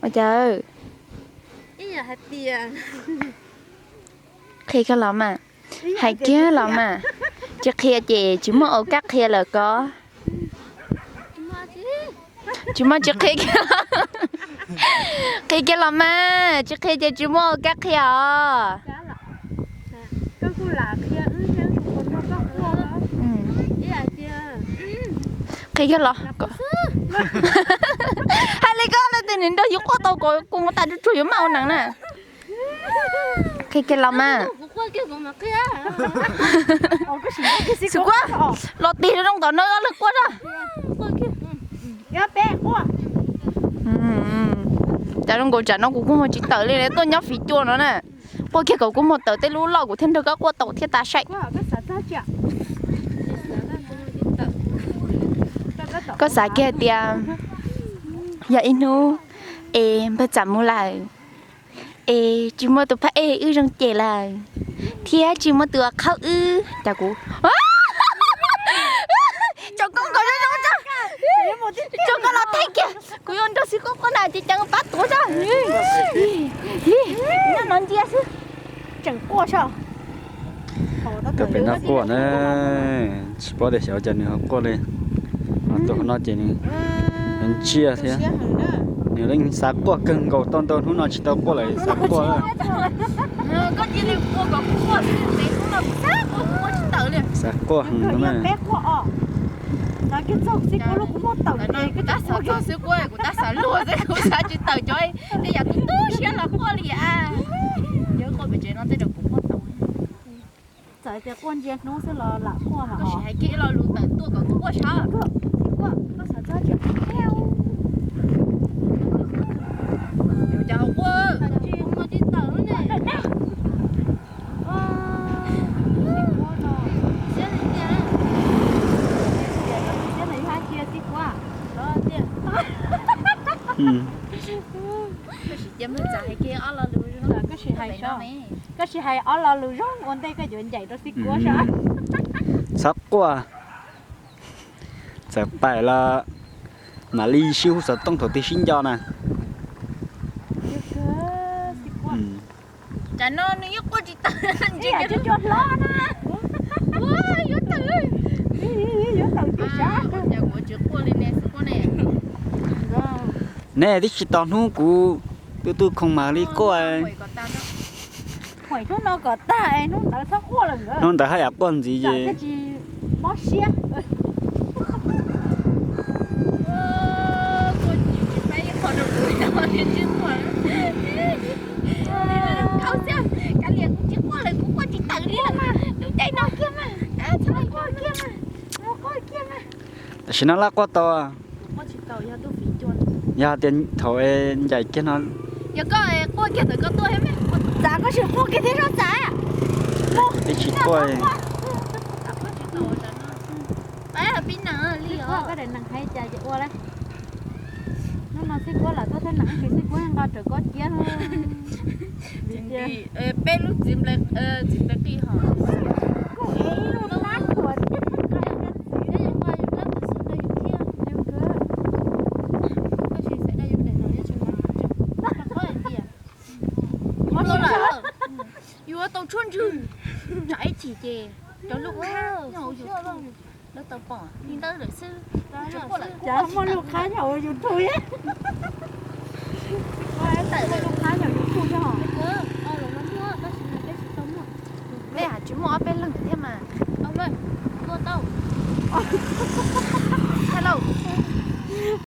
Ua cas? Qhia kiag los mas. Hais kiag los mas. Tsis qhia ces tsis muaj ua kab qhia lawm ko. Tsis muaj, tsis qhia kiag. Qhia kiag los mas, tsis qhia ces tsis muaj ua kab qhia os. Qhia kiag los. Hais li ko leej twg nws nrog yus quaj tau kom kuv mus tas tsuag tsuag yuav maj ua nees na. Qhia kiag los mas. Xwm Kuab, los tig zoo tom no leej quaj zog. Cas zoo nkaus tsam no kuv kuj muag tsis tawm li, tuaj nyob Fiv Cua no na. Quaj kiag kom kuv muag tawm tej lub loj kuv thiaj nrog koj quaj tau thiaj tas saib. Koj xav kiag tias yog ib hnub es npawg Txam mus lawm es tsis muaj tus phab ej wb zoo cem lawm, thiab tsis muaj tus qhaub wb, cas kuv tso koj nkaus zoo zoo tso, tso koj los theej kiag, kuv yuav nrog Xwm Kuab quaj na ces cas pab tuav tso. Nyob no ncia xwb, tseem quaj so. Tuaj pem no quaj na, tsis paub tias xyov cas nws ho quaj li. Tuaj hauv no ces nws ntsia thiab. Nws yeej xav quaj kawg nkaus, tau ntau hnub no tsis tau quaj lawm xav quaj. Xav quaj heev no na. Kuv tab xav txog Xwm Kuab, kuv tab xav luag xwb, kuv xav tsis tawm cov tej yam tu tu siab los quaj li a. Yog quaj pem tsev no tej zaum kuv quaj tau. Txawm tias quaj ntsia hnub xwb los lam quaj mas. Koj sim hais kiag lo lus tawm tuaj kom kuv quaj saib. Koj xav txog tseem quaj. Yuav cas quaj. Koj sim hais ob lo lus zoo ua ntej koj yuav ncaim rau Xwm Kuab saib. Txhob quaj. Txawm pais los mam li sib hu xov tooj thaum twg sib nco na. Tsam no nws yeej quaj tsis tawm. Ntsia cua hlob na. Yuav tawm. Yuav tawm tiag sav. Cas kuv tsis quaj li ne Xwm Kuab ne. Ne twb tsis tau hnub kuv tu tu khoom mam li quaj. Hnub no kom tag es hnub ntawd txhob quaj lawm nkawd. Hnub ntawd haj yam quaj ntxiv ces tsis mob siab. Kav liam, kuv tsis quaj lawm, kuv quaj tsis tawm li lawm. Lub caij no kiag mas, txhob quaj kiag mas, quaj kiag mas. Tam sim no laj quaj tau. Yog tias thaum ncaim kiag no. Yog koj quaj kiag tawm koj tuaj thiab mas. Txav koj sim quaj kiag thiab soj txav. Twb tsis quaj. Peb pib nees li os. Koj daim nees hais cas ua li. Hnub no Xwm Kuab lam tuaj thawj nees tsis Xwm Kuab nqa rawv koj ciab. Peb lub txiv nplai, txiv nplai qij hos. Yuav tau tshuaj ntswg tsam ib chim ces cov lub qhab nyob hauv YouTube lawv tau pom li ntawd lawm xwb. Cas muaj lub qhab nyob hauv YouTube thiab. Muaj lub qhab nyob hauv YouTube thiab hos. Tej hais tsis muaj ob peb leeg thiab mas. Tuaj tau.